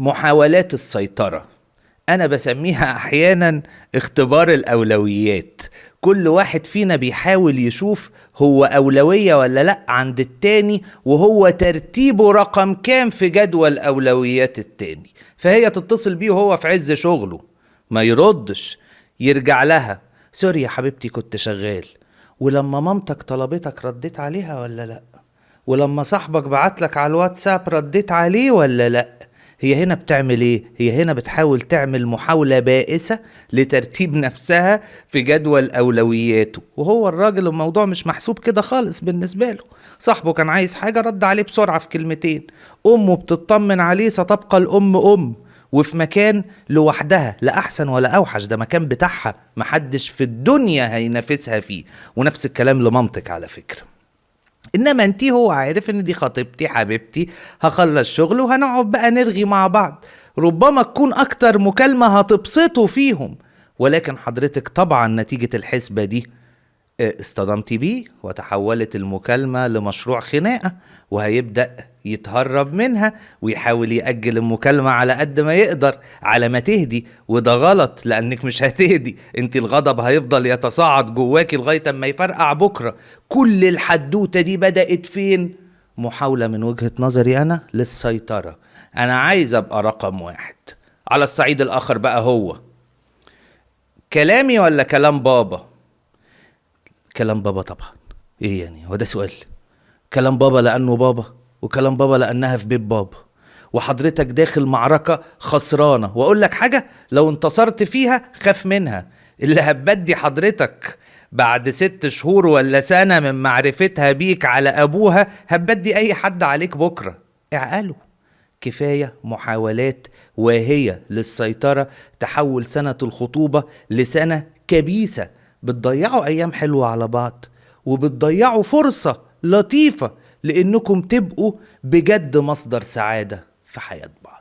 محاولات السيطرة أنا بسميها أحيانا اختبار الأولويات. كل واحد فينا بيحاول يشوف هو أولوية ولا لأ عند التاني، وهو ترتيبه رقم كام في جدول أولويات التاني. فهي تتصل بيه وهو في عز شغله ما يردش، يرجع لها sorry يا حبيبتي كنت شغال. ولما مامتك طلبتك رديت عليها ولا لأ؟ ولما صاحبك بعتلك على الواتساب رديت عليه ولا لأ؟ هي هنا بتعمل ايه؟ هي هنا بتحاول تعمل محاولة بائسة لترتيب نفسها في جدول أولوياته، وهو الراجل الموضوع مش محسوب كده خالص بالنسبة له. صاحبه كان عايز حاجة رد عليه بسرعة في كلمتين، أمه بتطمن عليه، ستبقى الأم أم، وفي مكان لوحدها لا أحسن ولا أوحش، ده مكان بتاعها محدش في الدنيا هينافسها فيه. ونفس الكلام لمامتك على فكرة. انما انتي هو عارف ان دي خطيبتي حبيبتي، هخلص شغل وهنقعد بقى نرغي مع بعض، ربما تكون اكتر مكالمة هتبسطوا فيهم. ولكن حضرتك طبعا نتيجة الحسبة دي اصطدمتي بيه وتحولت المكالمة لمشروع خناقة، وهيبدأ يتهرب منها ويحاول يأجل المكالمة على قد ما يقدر على ما تهدي، وده غلط لأنك مش هتهدي، انت الغضب هيفضل يتصاعد جواكي لغاية ما يفرقع بكرة. كل الحدوتة دي بدأت فين؟ محاولة من وجهة نظري أنا للسيطرة، أنا عايز أبقى رقم واحد. على الصعيد الآخر بقى، هو كلامي ولا كلام بابا؟ كلام بابا طبعا، ايه يعني هو ده سؤال؟ كلام بابا لأنه بابا، وكلام بابا لأنها في بيت بابا، وحضرتك داخل معركة خسرانة. وأقول لك حاجة، لو انتصرت فيها خاف منها، اللي هتبدي حضرتك بعد 6 شهور ولا سنة من معرفتها بيك على أبوها هتبدي أي حد عليك بكرة. اعقلوا، كفاية محاولات واهية للسيطرة تحول سنة الخطوبة لسنة كبيسة. بتضيعوا أيام حلوة على بعض، وبتضيعوا فرصة لطيفة لأنكم تبقوا بجد مصدر سعادة في حياة بعض.